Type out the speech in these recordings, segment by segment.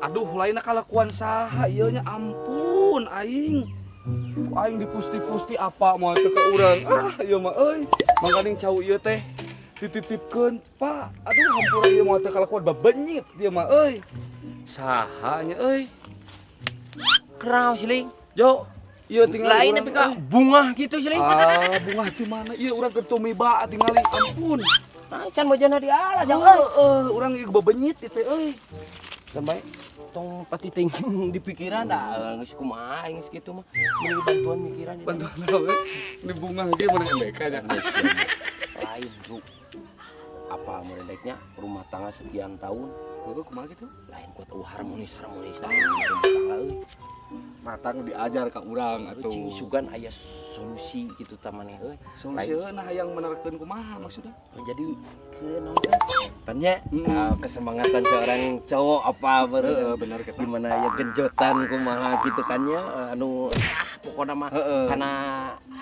Aduh, lainna kalakuan saha ieu nya, ampun aing. Ku aing dipusti-pusti apa moal teu ka urang. Ah, ieu mah euy. Mangkaning cau ieu teh dititipkeun, Pak. Aduh, hampura ieu moal teu kalakuan babenyit ieu mah euy. Saha nya euy? Kerau siling. Jo, ieu tinggal Lain tapi ka bunga gitu siling. Ah, bunga di mana? Ieu urang keur tumiba tingali, ampun. Ah, can bojona di ala jang euy. Heeh, urang ieu babenyit ieu teh euy. Sampai tong pati tinggi di pikiran dah geus kumaha geus kitu mah. Mending bantuan mikiran. Bantuan apa? Ini bunga ge mana MBK nya. Lain, Bro. Apa merendeknya rumah tangga sekian tahun. Heeh, kumaha gitu? Lain kuat eueuh harmonis-harmonis lain rumah tangga euy. Matang diajar ka urang atuh. Cing sugan aya solusi gitu ta maneh euy. Solusi nah hayang menerkeun kumaha maksudnya? Jadi ke naon teh? Tanya kesemangatan seorang cowok apa Heeh, bener kita. Gimana ya genjotan kumaha gitu kan ya anu pokokna mah kana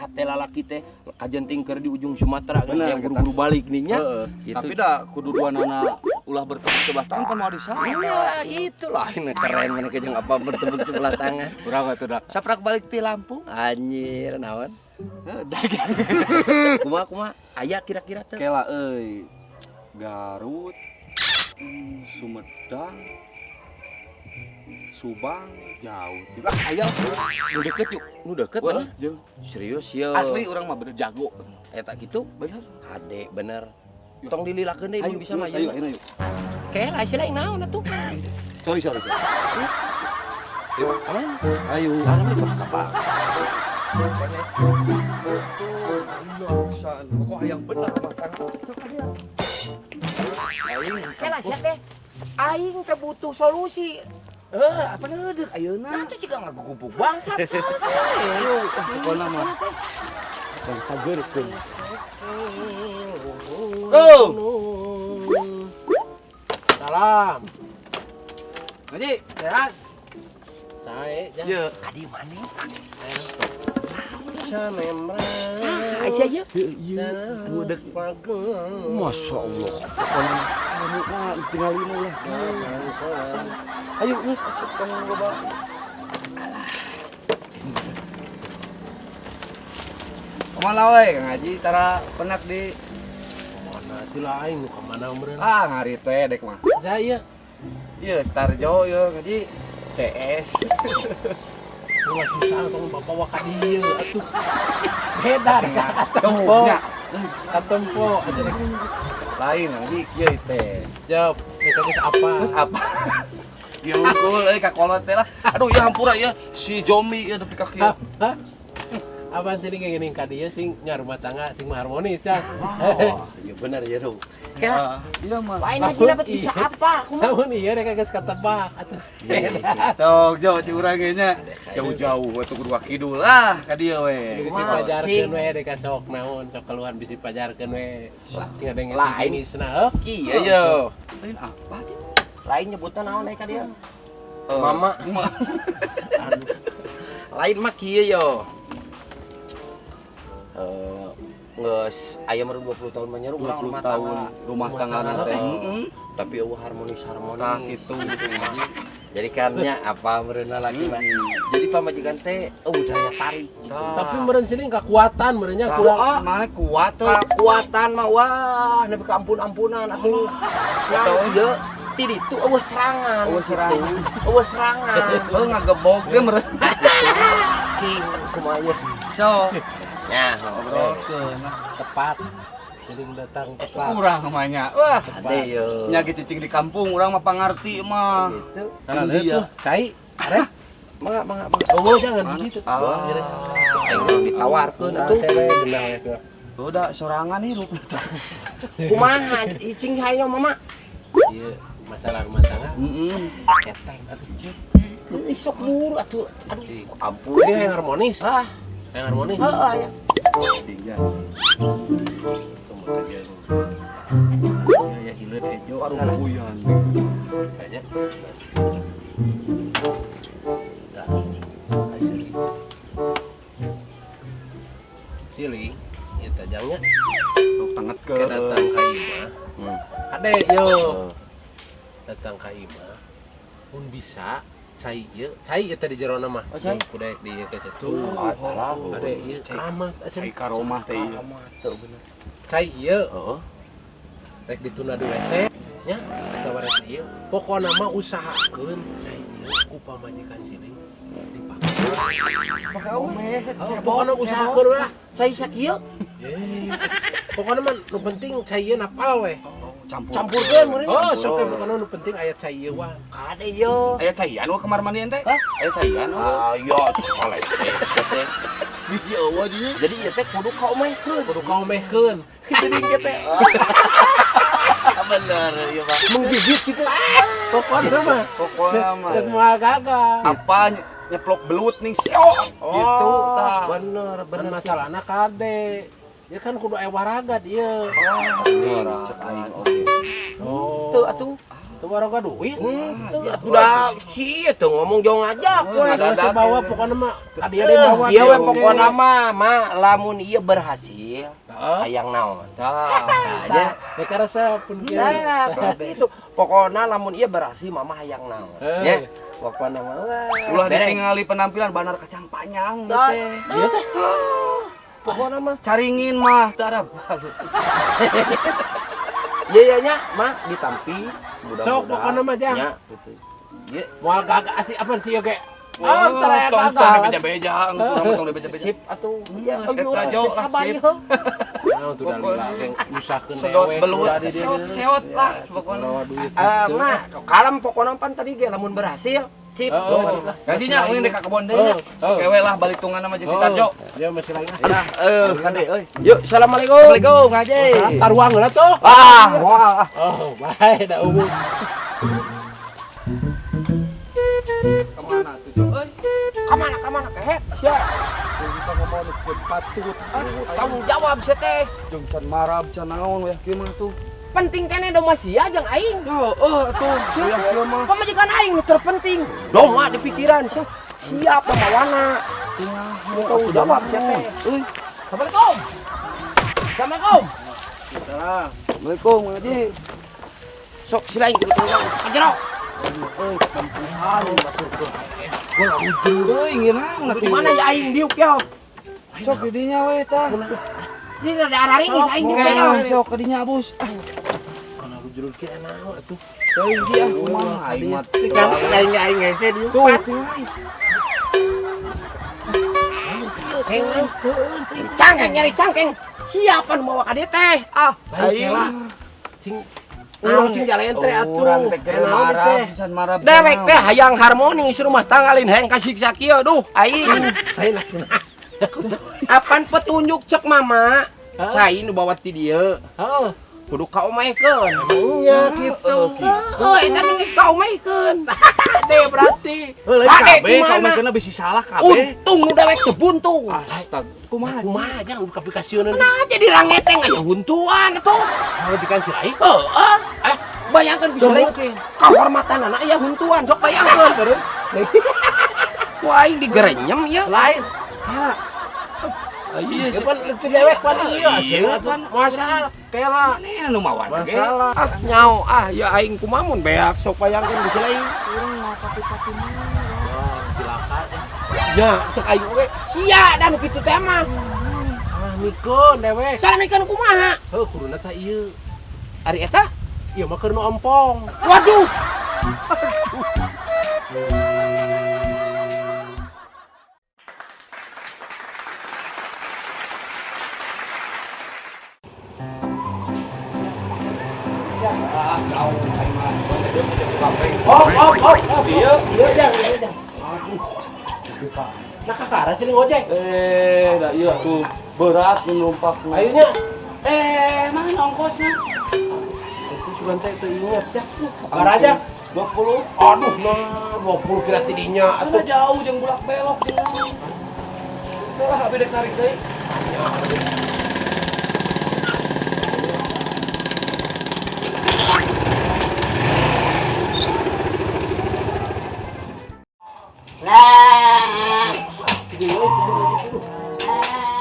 hate lalaki teh kajenting keur di ujung Sumatera kan Bener, yang buru-buru balik nih nya. Heeh. Gitu. Tapi dah kudu duanana ulah bertepuk sebelah tangan pan moal bisa. Ya, itulah ini keren mana jeung apa bertepuk sebelah tangan. Urang atuh dah. Saprak balik ti Lampung. Anjir naon? Heuh, dagang. Kumaha kumaha aya kira-kira teh? Kela euy. Garut, Sumedang, Subang, jauh. Lah aya nu deket yuk. Nu deket Wah, lah. jeung Serius ya. asli urang mah bener jago. Eta kitu Bener. Hade bener. Tong dililakeun deui mun bisa mah ayo, ayo, ayo. Kela sia lain naon atuh. Sorry, sorry. Sorry. Yuk, aman. Ayo. Aman di pos kapal. Bisa, kok hayang bener rumah tangga. Kela sia teh. Aing teh butuh solusi. Apa neudeuh ayeuna? Nah, itu juga ngagugubuk bangsat salah saya. Pokona mah. Bang cageurkeun. Oh. Salam. Haji, sehat? Sae, jang. Ye. Kadi maneh? Sanemra. Saha sia ieu? Ieu, anu deuk. Masya Allah. Anu mah tinggal lima ulah. Ayo geus asup ka loba. Kemana we Kang Haji tara penak di Mana sih lah aing nu ka mana meureun? Ah, ngarit we dek mah. Saya Ieu Starjo ieu Haji CS. ulah susah tong bapak wa ka dieu atuh. Beda Tuh, nya. Katempo. Lain Haji kieu teh. Jawab, mereka geus apa? Terus apa? Ieu unggul euy ka kolot teh lah. Aduh ya hampura ya si zombie ieu nepi ka kieu. Hah? Apaan sih kayak gini ka dieu sing nya rumah tangga sing mah harmonis ya. Oh, iya bener ya tuh. Kela Iya mah. lain haji dapat bisa apa? Kumaha? Namun iya mereka geus katebak atuh. Tok jo ci urang ge nya. Jauh-jauh atuh kudu kidul lah ka dieu we. Bisi pajarkeun we deka sok naon sok keluhan bisi pajarkeun we. Lah tinggal dengen Lain. jenisna heuh. Iya yo. Lain apa sih? Lain nyebutna naon aya ka dieu? Mama. Lain mah kieu yo. Geus aya mah 20 tahun mah nyaru urang 20 rumah tahun tangga. rumah tangga teh. Heeh. Tapi eueuh harmonis-harmonis. Tah kitu gitu Haji. Jadi kan nya apa meureunna lagi mah. Jadi pamajikan teh eueuh daya tarik gitu. Tapi meureun sini kekuatan meureunnya kurang. Kurang mana kuat tuh. Kekuatan mah wah nepi ka ampun-ampunan atuh. Nah, ieu ti ditu eueuh serangan. Eueuh serangan. Eueuh serangan. Heuh ngagebog ge meureun. Cing kumaha ieu? Sok Nya, ngobrolkeun. Tepat. Jadi datang tepat. Urang mah nya. Wah, Ade yo. nya ge cicing di kampung urang mah pangarti mah. Gitu. Nah, Iya. itu cai. Arek. Mangga, mangga, mangga. Oh, jangan begitu. Ah. Aing ditawarkeun Nah, atuh. saya genah ya. Udah sorangan hirup. Kumaha cing hayo mama? Iya, masalah rumah tangga. Heeh. Keteng. Atuh cek. Ih, sok buru atuh. Aduh, ampun. Ini yang harmonis. Ah, Yang harmonis. heeh aya. Tiga. Semua aja. Ya hileud hejo Aduh buyan. kayaknya. Siling, ieu tajangnya Sok tanget ke. Datang ka imah. Ade yo. Datang ka imah. Mun bisa cai ieu, cai ieu teh di jerona mah. Oh, cai? Kudu di ieu ke tuh. Alah, Ada ieu keramat Cai karomah teh ieu. Teu bener. Cai ieu Heeh. rek ditunda di WC nya atawa rek ieu. Pokona mah usahakeun cai ieu ku pamajikan siling dipake. Pake omeh. Oh, pokona usahakeun we lah. Cai sakieu Eh, pokona mah nu penting cai ieu napal we. Campur. campurkeun meureun. Oh, sok we pokona nu penting aya cai ieu wah. Kade yo. Aya caian we kamar mandian teh? Hah? Aya caian we. Ayo sekolah teh. Biji eueuh dinya. Jadi ieu teh kudu kaomehkeun. Kudu kaomehkeun. Jadi ieu teh. Bener ieu mah. Menggigit gitu. Pokona mah Pokona mah. dan moal gagal. Apa nyeplok belut nih seok gitu tah. Bener, Dan bener. masalahna kade. Ya kan kudu aya waraga ieu. Cek aing oge. Oh. Teu atuh. Teu waraga duit. Teu atuh da si teu ngomong jauh ngajak we. Ada sebawa pokona mah ka dia dibawa. Ieu we pokona mah mah lamun ieu berhasil Heeh. hayang naon. Tah. Aja. Ya karasa pun kieu. Nah, gitu. Pokona lamun ieu berhasil mama hayang naon. Eh. Nya. Pokona mah wah. Ulah beres. ditingali penampilan bandar kacang panjang Tah. teh. Ieu teh. Pokona mah Caringin mah teu Arab. Iya iya nya mah ditampi mudah-mudahan. Sok pokona mah jang. Nya gitu. Ieu Moal gagal asih apa sih ieu ge? Ah, tara aya tong tong gagal. dibeja-beja, urang mah tong dibeja-beja. sip atuh. Iya, Eta jo, sabar sip. ieu. Nah, tuh dah lila geng nyusahkeun Sedot dewek, belut, udah di dieu. seot seot lah pokona. Bawa duit. Eh, mah kalem pokona pan tadi ge lamun berhasil sip. Oh, Gajinya ulin dek ka kebon deui nya. Oh, oh. Oke we lah balik tungan sama jeung si Tarjo. Ya masih lagi. Ya, eh kade euy. Yuk, assalamualaikum. Assalamualaikum ngaji. Taruang heula tuh. Ah, moal ah. Oh, bae da umum. Kemana tuh Jo euy? Kamana kamana kehet sia. Kita ngomong nu patut. Tanggung jawab sia teh. Jeung can marab can naon weh kieu mah tuh. Penting keneh dong sia jeung aing. Yo, atuh weh kieu mah. Pamajikan aing nu terpenting. Doma di pikiran sia. Siapa mawana? Tanggung jawab sia teh. Euy. Assalamualaikum. Assalamualaikum. Assalamualaikum ngaji. Sok sila aing kudu tanggung jawab. Ka jero. Euy, kampuhan Euy, ngeunang Di mana ya aing diuk ya? Sok di dinya we tah. Ini ada araringis aing diuk ya. Sok ke dinya bos. Ah, Kana rujurul kieu naon atuh. teuing di ah kumaha aing mah. Kan aing aing hese diuk. Tuh, tinggali. Cangkeng, cangkeng nyari cangkeng. Siapa nu mawa ka dieu teh? Ah, Aing lah. Cing urang cing jalentre atuh. Urang teh keur Naon marab, teh. can marab. dewek teh hayang harmonis rumah tangga lain hayang kasiksa kieu duh aing. Lain lah. Apan petunjuk cek mama? Cai nu bawa ti dieu. Heeh. Kudu kaomehkeun. Nya kitu. Heeh, eta geus kaomehkeun. Kade berarti. Heuh, lain Kade kabeh kumaha? kaomehkeunna bisi salah kabeh. Untung nu dewek teu buntung. Astaga, kumaha? Kumaha jang udah kapikasieuneun. Nah, jadi rangeteng aya huntuan atuh. Kalau dikan si Rai. Heeh. Eh, bayangkeun bisa Teu lain mungkin. kahormatan anak aya huntuan, sok bayangkeun. Wah, aing digerenyem ieu. Lain. Iya, Ya pan itu dewek pan iya Iya, asuh pan. masalah kela Mana nu mawan ge? masalah. Ah, nyao ah ya aing kumamun beak sok bayangkeun bisa lain. Oh, cilaka ya. Ya, cek aing oge. Sia dan kitu teh mah. Salah mikeun dewek. Salah mikeun kumaha? Heuh kuduna tah ieu. Ari eta? Ieu mah keur nu ompong. Waduh. Ah, jauh aing mah. Oh, oh, oh, oh. Iya, iya jang, iya jang. Aduh. Nah, kakara sini ngojek. Eh, da ieu atuh berat nu numpak. Ayo nya. Eh, mana ongkosnya? Itu sugan teh teu inget ya. Kakara aja. 20. Aduh, nah 20 kira tidinya Atuh atuh. jauh jeung bulak belok jeung naon. Udah lah, abi dek tarik deui.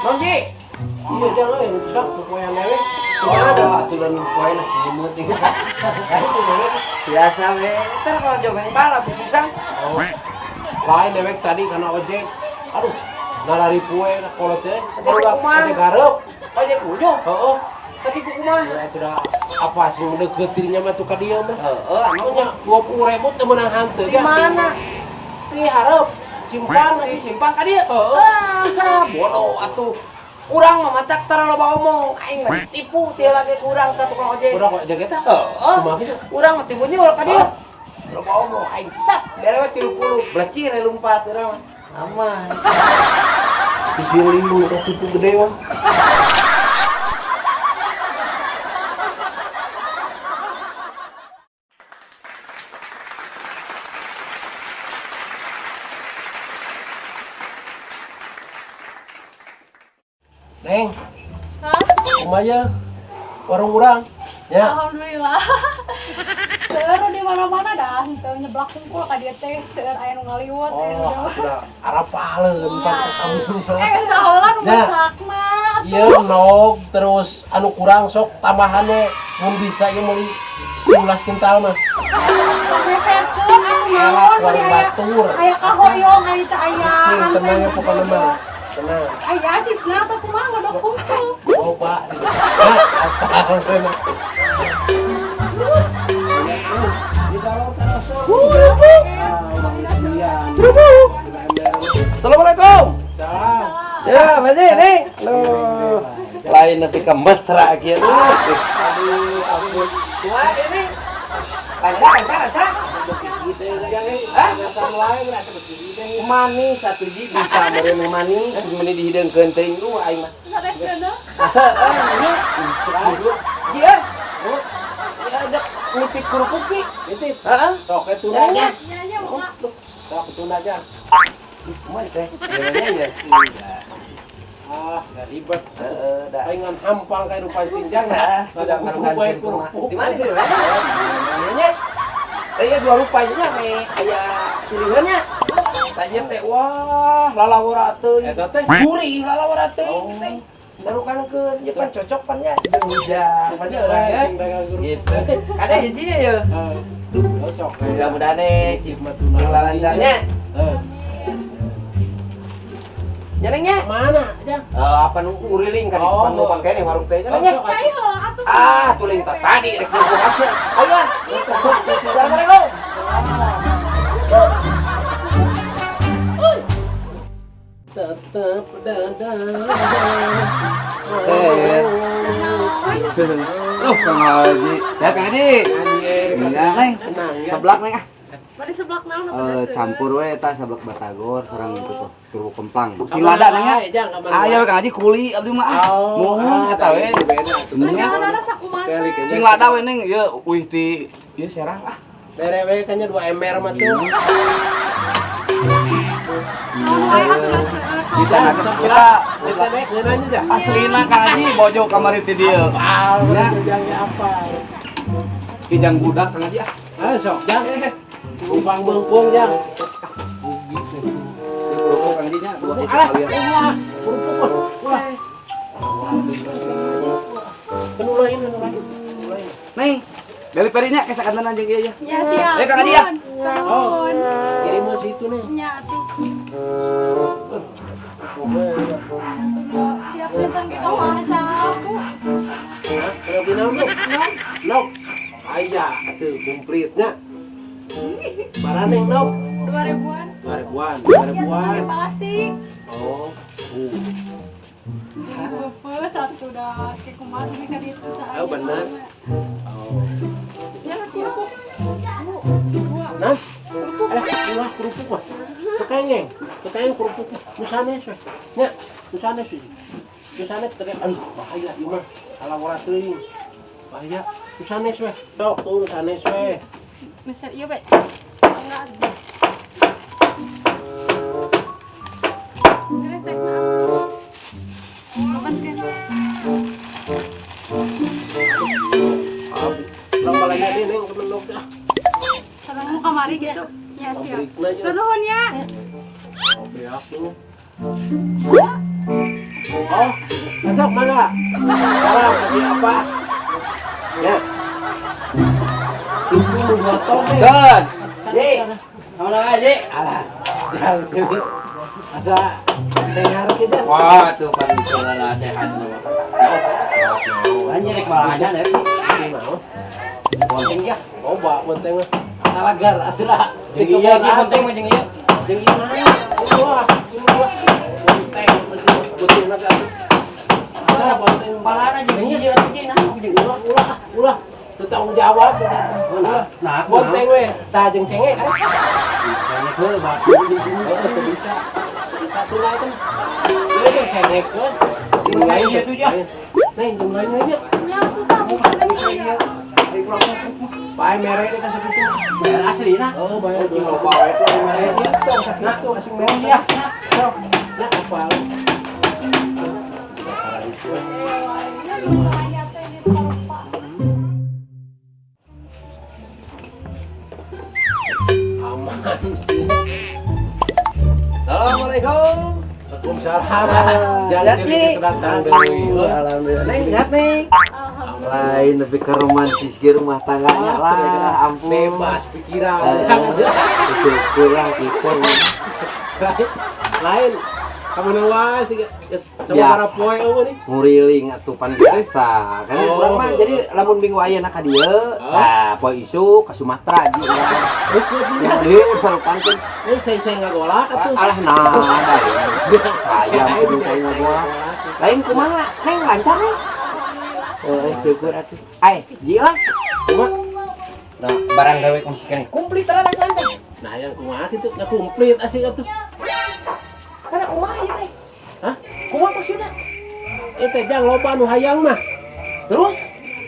Nonji, Iya jang euy, rusak pokonya dewek. Oh, aturan poe nasi imut nih. Biasa we. Ntar kalau jomeng balap susah. Oh. Lain dewek tadi karena ojek. Aduh, nalari poe ka kolot teh. Tadi kumaha? Ojek hareup. Ojek ujung. Heeh. Tadi ku kumaha? Ya atuh apa sih deukeut dirinya mah tuh ka dieu mah. Heeh, anu Nya 20.000 teu meunang hanteu. Di mana? Di hareup. Simpang Di simpang ka dieu. Heeh. Ah, bodoh atuh. Urang mah matak tara loba omong. Aing mah ditipu ti lagi ku urang tah tukang ojek. Urang ojek eta? Heeh. Kumaha kitu? Urang mah tipu nyul ka dieu. Loba omong aing sat bere we 30 belecir we lumpat urang mah. Aman. Disiling nu tipu gede mah. Neng, Hah? kumaha warung urang? Ya. Alhamdulillah. Seueur di mana-mana dah, henteu nyeblak kumpul ka dieu teh, seueur aya nu ngaliwat aya nu Oh, jauh. udah arapaleun pan ka kamu. Eh, saheula nu Ya. masakna. Ieu nog terus anu kurang sok tambahan we mun bisa ieu meuli 15 kintal mah. Meserkeun atuh Elah, naon warung meuni aya. batur. Aya kahoyong aya teh aya. Nih, tenang ya pokoknya mah. Tenang. Aya acisna atau kumaha ngodok kumpul. Oh, Pak. Nah, apa sana? Di dalam terosok. Assalamualaikum. Salam. Ya, Mas nih. Loh. Lain nanti ke mesra kieu. Aduh, ampun. Kumaha ini? Lancar, lancar, lancar. Hah? Manis satu ji bisa meureun manis, meuni dihideungkeun teuing lu aing mah. Sanes deuneuh. Iya. Ya ada nitip kerupuk pi. Nitip. Heeh. Sok we tunda aja. Nya nya mangga. Sok tunda aja. Kumaha teh? Nya nya. Ah, nggak ribet. Heeh, dah. Palingan hampang kehidupan sinjang. Nah, Sudah marukan kerupuk. Di mana di mana? Teh dua rupanya me aya pilihannya. Tanya teh wah lalawara teuing. Eta teh Gurih lalawara teuing Oh. teh. Marukankeun ieu pan cocok pan nya jeung hujan. Pan nya urang ya. Gitu. Kada hijinya ya. Heeh. Sok we. Mudah-mudahan eh cing cing lalancarnya. Heeh. Amin. Nya neng nya. Mana aja? Eh apa nu nguriling kan Oh. depan numpang kene warung teh nya neng nya. Oh, Cai heula atuh. Ah, tuling teh tadi rek kerupuk aja. Ayo. ah. Assalamualaikum. Tetap dadang. Set. Loh, Kang Haji. Sehat Kang Haji? Iya, Neng. Senang ya. Seblak Neng ah. Bari seblak naon atuh Eh, seueur? campur we eta seblak batagor sareng itu tuh kerupuk kemplang. Cing lada Neng ya. Jang, kamar Ayo Kang Haji kuli abdi mah. ah. Oh, Mohon eta we. Nya. Anak-anak sakumaha. Cing lada we Neng ieu uih ti ieu serang ah. Bere we kayaknya 2 ember mah tuh. Naon wae atuh da seueur. Bisa kita Kita naik ngeunanya aja. aslina Kang Haji bojo kamari ti dieu. Apal, Ya. jangnya apa? Kijang budak Kang Haji ah. Ah, sok jang. Umpang bengkung jang. Di kerupuk Kang Haji nya dua itu Alah, kalian. ulah, kerupuk mah. Ulah. Anu lain, anu lain. Anu lain. Neng, delivery-nya kesakantan anjing ieu ya. Ya siap. Eh, Kang Haji ya. Nuhun. Kirim ke situ nih. Nya atuh. Siap datang ke kamu sabu. Hah? Kalau di naon, Nok? Nok. Aya atuh komplitnya. Baraneng Nok. 2000-an. 2000-an, Ya, 2000-an. pakai plastik. Oh. Beupeus satu dah ke kumaha ini kan itu tah. Oh, bener. Oh. Ya kerupuk. Bu, dua. Nah, eh, ulah kerupuk mah. Tekengeng, tekengeng kerupuk mah. Nu sanes we. Nya, nu sanes we. Nu sanes tekeng. Aduh, bahaya ieu mah. Kalawara teuing. Bahaya. Nu sanes we. Sok tuh nu sanes we. Misal ieu we. Enggak. Kresek na. Lebat kan. Lambalanya deh neng kemelok teh. Sareng mu kamari gitu. Ya siap. Pabrikna aja. Nuhun ya. Oh, beak ini. Oh, masuk mana? Salam tadi apa? Ya. Itu gotong deh. Don. Ji. Mana wae, Ji? Alah. Jalan sini. Asa cengar kita. Wah, tuh kan sehat mah. Lanjut rek malah aja deh. Bonteng ya. Coba bonteng mah. Salagar atuh lah. Jeung ieu ge bonteng mah jeung ieu. Jeung ieu mah. Ulah, ulah. Bonteng beuteungna ge atuh. Asa bonteng Palana jeung ieu atuh jeung nah jeung ulah ulah ulah. Teu tanggung jawab ulah. Nah, bonteng we tah jeung cengek ada. Cengek heuh batu. Teu bisa. Satu lah kan. Ieu jeung cengek we. Jeung lain atuh ya. Neng, jeung lain we nya. Nya atuh tah bukan saya. Bae mere deh ka sakitu. Mere aslina. Oh, bae jeung loba we tuh mere nya tong sakitu asing mere ya. Sok. Nah, apal. Aman sih. Assalamualaikum. Waalaikumsalam. Jalan Ji. Datang deui. Alhamdulillah. Neng, lihat Neng. Lain lebih ke romantis ke rumah tangganya lah, ampun. Bebas pikiran. Syukur lah gitu. Lain kamana wae sih sama para poe eueuh nih. Nguriling atuh pan biasa. Kan urang mah jadi lamun minggu ayeuna ka dieu, tah poe isuk ka Sumatera ji urang. Jadi baru pantun. Neng ceng-ceng ngagolak atuh. Alah nah, ayam kudu ceng ngagolak. Lain kumaha? Neng lancar nih. Syukur atuh. Ai, ji lah. Kumaha? Nah, barang gawe mesti keneh komplit rana santai. Nah, yang kumaha kitu nya komplit asik atuh. Kana kumaha ieu teh? Hah? Kumaha maksudna? Teh jang loba nu hayang mah. Terus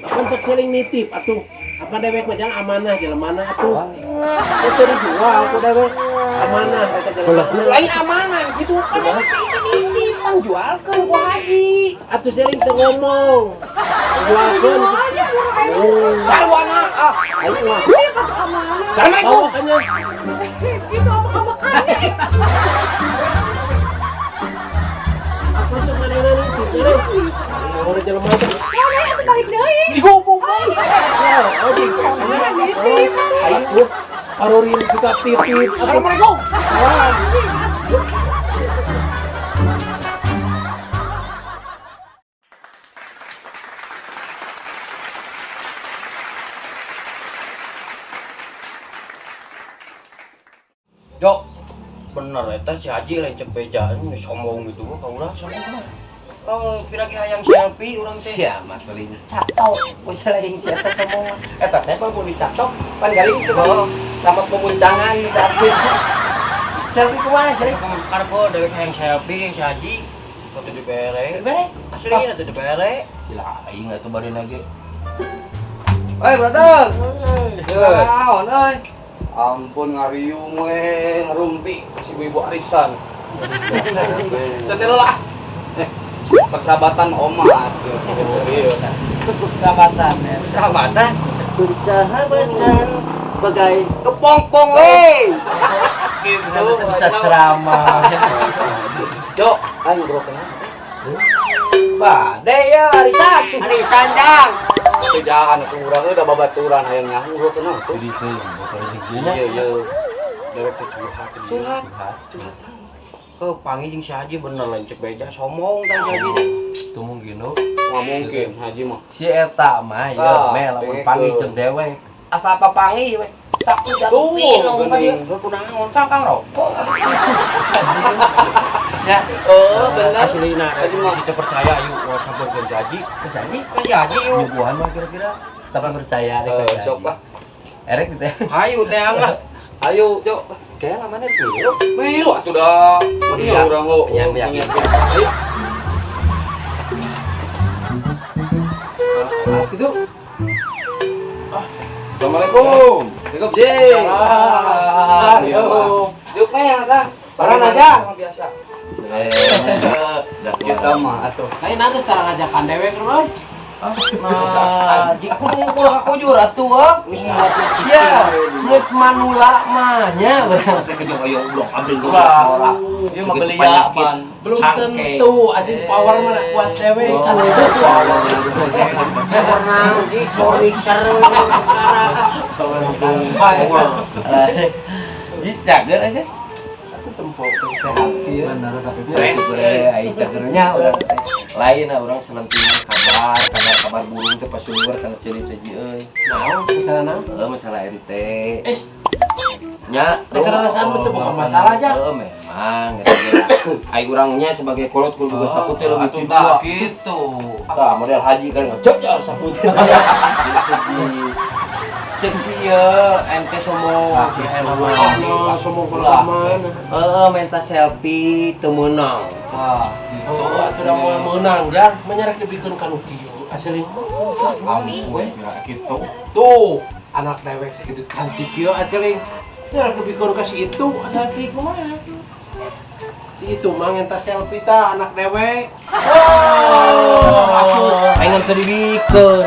apan sok seling nitip atuh. Apa dewek mah jang amanah jelemana atuh. Itu dijual ku dewek. Amanah eta jelema. Lain amanah gitu kan nitip pangjualkeun ku haji. Atuh seling teu ngomong. Jualkeun. Sarwana ah. Ayo mah. Assalamualaikum. Gitu apa-apa. Apa cuk manehna nitip? Orang jelema teh. Mana itu balik deui. Digobok deui. Oh, jeung nitip. Ayo, arorin kita titip. Assalamualaikum. Jok, bener eta si Haji lain cek bejaan sombong gitu mah kaulah sombong mah. Oh, piragi hayang selfie urang teh. Sia mah teuing catok, we lain si eta sombong mah. Eta teh mun dicatok pan galing cenah. Selamat pemuncangan di selfie. Selfie kumaha selfie? Karep dewek hayang selfie si Haji. Atuh dibere. Dibere? Asli atuh dibere. Sila aing atuh bade lagi. Hei, brother. Naon euy? Ampun ngariung we ngerumpi si ibu arisan. Centil lah. Persahabatan omat. Serius. Persahabatan ya. Persahabatan. Persahabatan bagai kepompong we. Gitu bisa ceramah. Jok, aing ngobrol kenapa? Bade ya arisan. Arisan jang. Bejaan atuh urang udah babaturan hayang nyaho ngobrol kenapa tuh. Jadi teh Iya iya. Dewek teh curhat. Curhat. Curhatan. Heuh, panggil jeung si Haji bener lain cek beja sombong tah si Haji teh. Teu mungkin oh. Nggak mungkin Haji mah. Si eta mah ya meh lamun panggil jeung dewek. Asa apa panggil we? Sapu jatuh minum ka dieu. Heuh kunaon? Cangkang rokok. Ya, oh bener. Aslina Haji mah teu percaya ayu ulah sampeurkeun si Haji. Ka si Haji? Ka si Haji yuk. Nyuguhan mah kira-kira. Tapi percaya deh ka si Haji. Sok lah. Erek gitu ya. Hayu teang lah. Ayo, Jok. Kayak lamanya milu. Milu atuh dah. Iya urang lo. Yang yakin. Ayo. Itu. Assalamualaikum. Waalaikumsalam. Ji. Ayo. Juk meh tah. Barang aja. Biasa. Kita mah atuh. Lain aku sekarang ngajakan dewek rumah. Nah, ji kudu ngumpul ka kujur atuh ah. Geus muat cicing. Ya, geus manula mah nya urang teh kejong hoyong blong abring Ulah. Ieu mah belia pan. Belum Cangkeng. tentu asli power mana kuat cewek kan. Power naon ji? Power mixer sekarang. Ji cager aja. Atuh tempo sehat kieu. Bener tapi Fresh ai cagernya urang teh. Lain ah urang selentingan kabar, kabar-kabar burung teh pasuluar kana ceuli teh ji euy. Naon masalah naon? Heeh, masalah ente. Eh, Nya, Teh karena itu bukan masalah aja. Heeh, memang gitu. Ai urangnya sebagai kolot kudu boga sapu teh leuwih Atuh ti tah dua. gitu. Tah model haji kan ngejojar sapu teh. Gitu, Ji. Cek si ieu ente sombong. Oh, sombong Ulah. mana? Heeh, minta selfie teu meunang. Tah, gitu. Oh, atuh da moal meunang jang, menyerek dibikeun ka nu kieu. Asli. Ampun, ya gitu. Tuh, anak dewek segitu cantik kieu asli. Nyerek dibikeun ka si itu, selfie kumaha? Si itu mah ngenta selfie tah anak dewek. Oh, aing teu dibikeun.